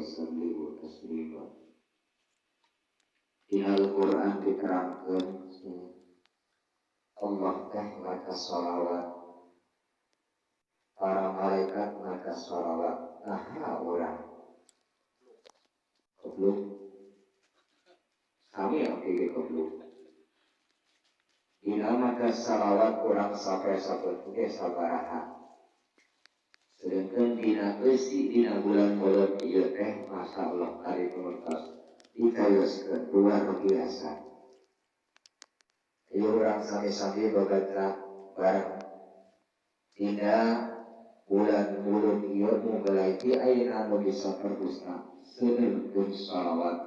Yusallimu taslima. Di Al-Quran diterangkan Allah teh maca sholawat, para malaikat maca sholawat. Nah, urang goblok, kami yang pilih goblok. Dina maca salawat kurang sampai satu ge sabaraha? Sedangkan dina eusi, dina bulan Mulud ieu teh, Masya Allah, kari pengertos dikayoskeun luar biasa. Ieu urang sami-sami bagatra bareng dina bulan Mulud ieu. Muga ti ayeuna anu bisa perdusta seuneurkeun salawat.